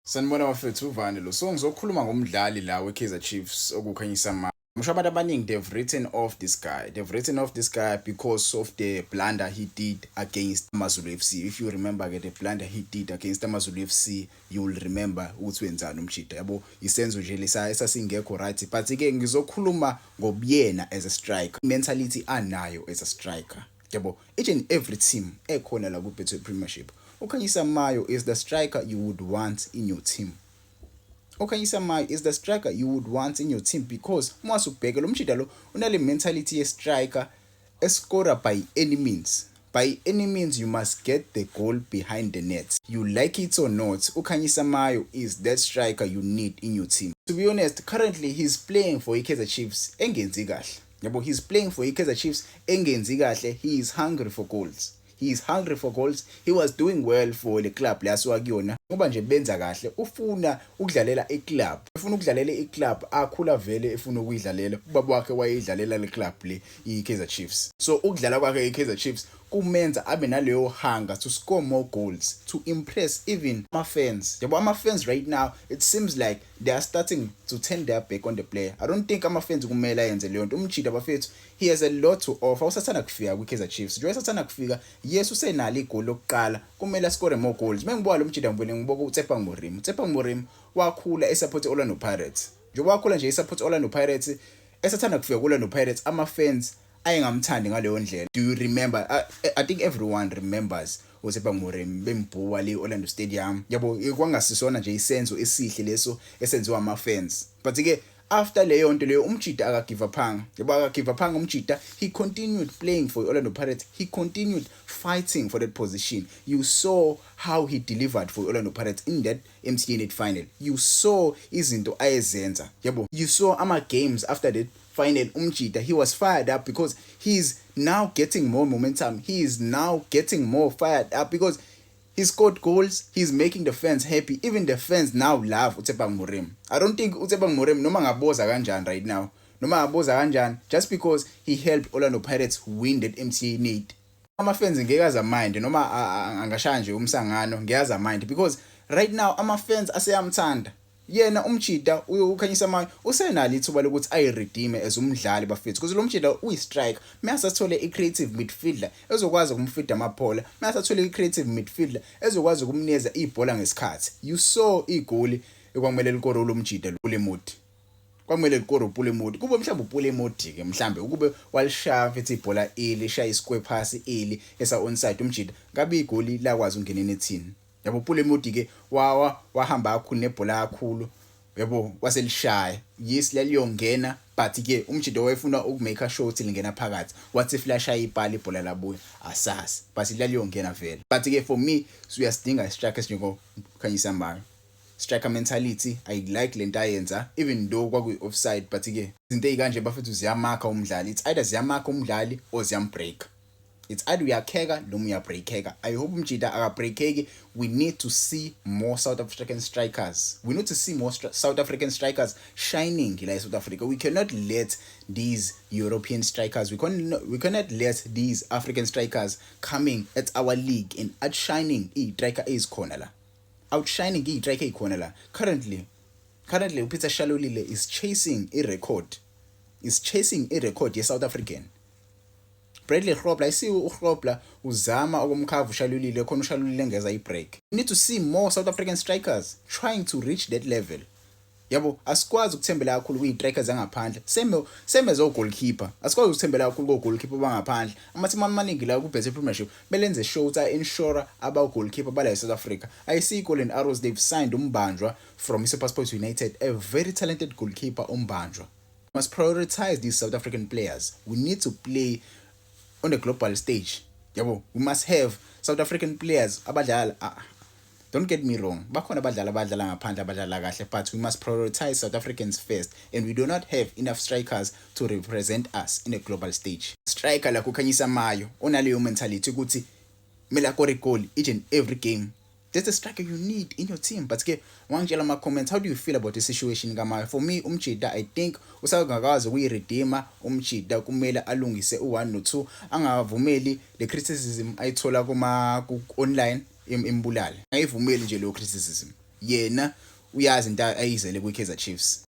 Sanibona bafethu, uvane lo. So ngizokhuluma ngomdlali la we-Kaizer Chiefs okuKhanyisa Mayo. Ngisho abantu abaningi, they've written off this guy. They've written off this guy because of the blunder he did against AmaZulu FC. If you remember ke the blunder he did against AmaZulu FC, you will remember ukuthi wenzani umjida. Yabo, isenzo nje lesa esasingekho right. But ke ngizokhuluma ngobuyena as a striker. Mentality anayo as a striker. Yabo, each and every team ekhona la ku-Betway Premiership, uKhanyisa Mayo is the striker you would want in your team. uKhanyisa Mayo is the striker you would want in your team because uma usubheka lo mjida lo unale mentality ye striker escora by any means. By any means, you must get the goal behind the net. You like it or not, uKhanyisa Mayo is that striker you need in your team. To be honest, currently he's playing for iKaizer Chiefs engenzi kahle. Yabo, he's playing for iKaizer Chiefs engenzi kahle. He is hungry for goals. He is hungry for goals. He was doing well for the club lasuka kuyona. Ngoba nje benza kahle, ufuna ukudlalela iclub. Ufuna ukudlalela iclub akhula vele efuna ukuyidlalela. Ubaba wakhe wayidlalela le club le, iKaizer Chiefs. So ukudlala kwakhe iKaizer Chiefs kumenza abe naleyo hunger to score more goals, to impress even ama fans. Yabo, ama fans right now, it seems like they are starting to turn their back on the player. I don't think ama fans kumele ayenze leyo nto. Umjida bafethu, he has a lot to offer. Usathanda kufika kwiKaizer Chiefs. Njengoba esathanda kufika, yes, usenalo igoli lokuqala, kumele ascore more goals. Mengibuka lo mjida ngivele ngibuka uTshepang Moremi. uTshepang Moremi wakhula esupport Orlando Pirates. Njengoba wakhula nje esupport Orlando Pirates, esathanda kufika ku-Orlando Pirates, ama fans ayengamthandi ngaleyo ndlela. Do you remember? I think everyone remembers uTshepang Moremi bembhuwa le Orlando Stadium. Yabo, kwangasisona nje isenzo esihle leso esenziwa ama fans. But ke after leyo nto leyo, umjida akagive upanga. Yabo, akagive upanga umjida. He continued playing for Orlando Pirates. He continued fighting for that position. You saw how he delivered for Orlando Pirates in that MTN 8 final. You saw izinto ayezenza. Yabo, you saw ama games after that final, umjida he was fired up because he's now getting more momentum. He is now getting more fired up because he scored goals. He's making the fans happy. Even the fans now love uTshepang Moremi. I don't think uTshepang Moremi, noma ngaboza kanjani right now, noma ngaboza kanjani, just because he helped Orlando Pirates win that MTN 8, ama fans ngeke aza mind noma angashaya nje umsangano, ngeke aza mind because right now ama fans aseyamthanda yena umjida. UKhanyisa Mayo usenalo ithuba lokuthi ayiredeem as umdlali bafethu, because lo mjida uyi-striker. Masathole i-creative midfielder ezokwazi ukumfida amabhola, masathole i-creative midfielder ezokwazi ukumnikeza ibhola ngesikhathi. You saw igoli ekwakumele likoro lo mjida uLemodi, kwakumele likoro uPule Mmodi. Kube mhlawumbe uPule Mmodi ke mhlambe ukube walishaya mfethu ibhola eli shaya isquare pass eli esa onside umjida, ngabe igoli lakwazi ukungena enethini. Yabo, uPule Mmodi ke wawa wahamba kakhulu nebhola kakhulu, yabo, waselishaya. Yes, laliyongena, but ke umjido wayefuna ukumake sure ukuthi lingena phakathi. Wathi flashaya ipali, ibhola labuya, asasi, but laliyongena vele. But ke for me, uyasidinga istriker esinjengo Khanyisa Mayo. Striker mentality, I like lento ayenza, even though kwakuyi offside, but ke izinto ezikanje bafethu ziyamakha umdlali. It's either ziyamakha umdlali or ziyambreak. It's either uyakheka noma uyabreakeka. I hope umjida akabreakeki. We need to see more South African strikers. We need to see more South African strikers shining la eSouth Africa. We cannot let these European strikers, we cannot let these African strikers coming at our league and outshining i-striker ezikhona la, outshining i-striker ezikhona la currently. Currently uPeter Shalulile is chasing a record, is chasing a record ye-South African. Bradley Grobler, isiwe uGrobler uzama ukumkhava uShalulile khona, uShalulile engeza ibreak. We need to see more South African strikers trying to reach that level. Yabo, asikwazi ukuthembela kakhulu kwi-strikers zangaphandle. Same as goalkeeper, asikwazi ukuthembela kakhulu ko-goalkeeper bangaphandle. Ama-team amaningi la ku-Betway Premiership belenze sure ukuthi a-ensure aba-goalkeeper bala e-South Africa. I see Golden Arrows, they've signed uMbanjwa from iSuperSport United, a very talented goalkeeper uMbanjwa. Must prioritize these South African players. We need to play on the global stage. Yabo, we must have South African players abadlala. Don't get me wrong, bakhona abadlali abadlala ngaphandle abadlala kahle, but we must prioritize South Africans first, and we do not have enough strikers to represent us in a global stage. Striker like uKhanyisa Mayo onaleyo mentality ukuthi kumele akore goal each and every game, that's the striker you need in your team. But ke wangitshela ama comments, how do you feel about the situation kaMayo? For me, umjida I think usangakwazi ukuyiredeema. Umjida kumele alungise u1 no2, angavumeli le criticism ayithola kuma online imbulale. Angayivumeli nje leyo criticism. Yena uyazi into ayizele kwi-Kaizer Chiefs.